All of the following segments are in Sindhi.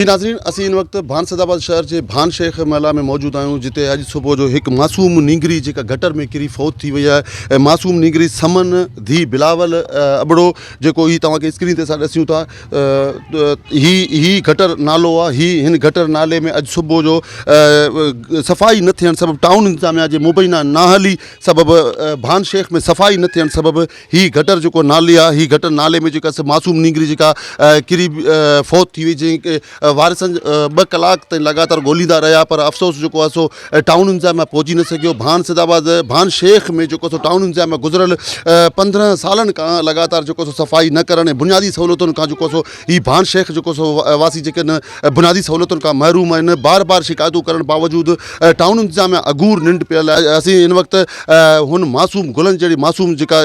جي ناظرين اسين هن وقت ڀان سيدآباد شهر جي ڀان شيخ محلا ۾ موجود آهيون جتي اڄ صبح جو هڪ معصوم نينگري جيڪا گٽر ۾ ڪري فوت ٿي وئي آهي ۽ معصوم نينگري سمن ڌي بلاول ابڙو جيڪو هي توهان کي اسڪرين تي اسان ڏسيون ٿا هي هي گٽر نالو آهي هي هن گٽر نالي ۾ اڄ صبح جو صفائي نه ٿيڻ سبب ٽائون انتظاميا جي مبينا نااهلي سبب ڀان شيخ ۾ صفائي نه ٿيڻ سبب هي گٽر جيڪو نالي آ هي گٽر نالي ۾ جيڪا معصوم نينگري جيڪا ڪري فوت ٿي وئي جنهن کي وارثن ٻه ڪلاڪ تائين لڳاتار ڳوليندا رهيا پر افسوس جيڪو آ سو ٽائون انتظاميا پهچي نه سگهيو ڀان سيد آباد ڀان شيخ ۾ جيڪو سو ٽائون انتظاميا گذريل 15 سالن کان لڳاتار جيڪو سو صفائي نه ڪرڻ ۽ بنيادي سهولتن کان جيڪو سو هي ڀان شيخ جيڪو سو واسي جيڪي بنيادي سهولتن کان محروم آهن بار بار شڪايتون ڪرڻ باوجود ٽائون انتظاميا اگهور ننڊ پيل آهي اسين هن وقت هن معصوم گلن جهڙي معصوم جيڪا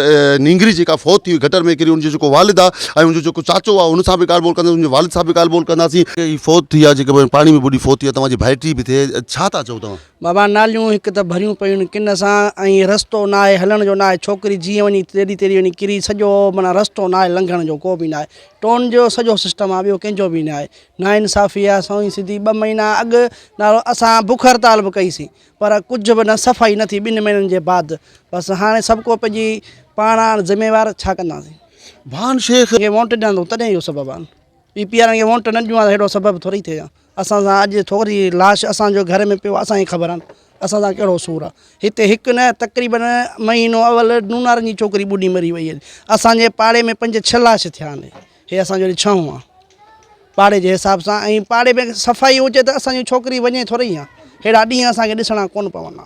نينگري جيڪا فوت ٿي وئي گٽر ۾ ڪري ان جو جيڪو والد آهي ۽ ان جو جيڪو چاچو آهي ان سان به ڳالهه ٻولهه ڪنداسين ان جي والد سان به ڳالهه ٻولهه ڪنداسين هي فوت ٿي آهي جيڪا پاڻي ۾ ٻڏي فوت ٿي آهي توهان جي ڀائٽي به ٿئي ڇا ٿا چئو توهان بابا ناليون هڪ ته ڀريون پيون آهن ڪن سان ۽ رستو نه آهي هلڻ جو نه آهي ڇوڪري جيئن وڃي تيڏي تيڏي وڃي ڪري سڄو معنيٰ رستو نه آهي لنگهڻ جو ڪو به نه آهي ٽون جو سڄو سسٽم آهي ٻيو ڪنهن جو به نه آهي نا انصافي آهي سنئين سڌي ٻه مهينا اڳ نالو اسان بک هڙتال به ڪئي سين پر ڪجهه به نه صفائي نه ٿي ٻن مهينن جي بعد بس هاڻي سڀ ڪو پنهنجي پاڻ آهي ذميوار ڇا ڪنداسين. ڀان شيخ. کي وونٽ ڏيندو تڏهن اهو سبب آهي. پي پي وارن کي وونٽ نه ڏيون ها ته ههڙو سبب ٿوري ٿئي ها. اسان سان اڄ ٿوري لاش اسان جو گهر ۾ پيو آهي اسان کي خبر آهي اسان سان ڪهڙو سور آهي. هتي هڪ نه تقريبن مهينو اول نونارن جي ڇوڪري ٻڏي مري وئي آهي. اسان جي پاڙي ۾ پنج ڇهه لاش ٿيا آهن. هي اسان جو ڇهون آهي پاڙي جي حساب سان ۽ پاڙي ۾ صفائي هجي ته اسان جي ڇوڪري وڃي ٿوري ها. ههڙا ڏينهن اسان کي ڏسڻا ڪونه پون ها.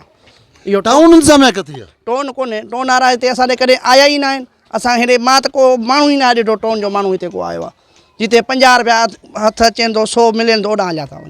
اهو ٽائون انتظاميا ڪٿي آهي؟ ٽون ڪونهي ٽون وارا هتي اسان ڏي ڪڏهن آيا ئي نه آهن. اسان هيڏي مان ته ڪو ماڻهو ئي ناهي ڏٺو ٽون جو ماڻهو هتي ڪو آيو آهي جتي 50 رپيا هٿ اچين ٿو سو ملين ٿو اوڏانهن هليا ٿا وڃن.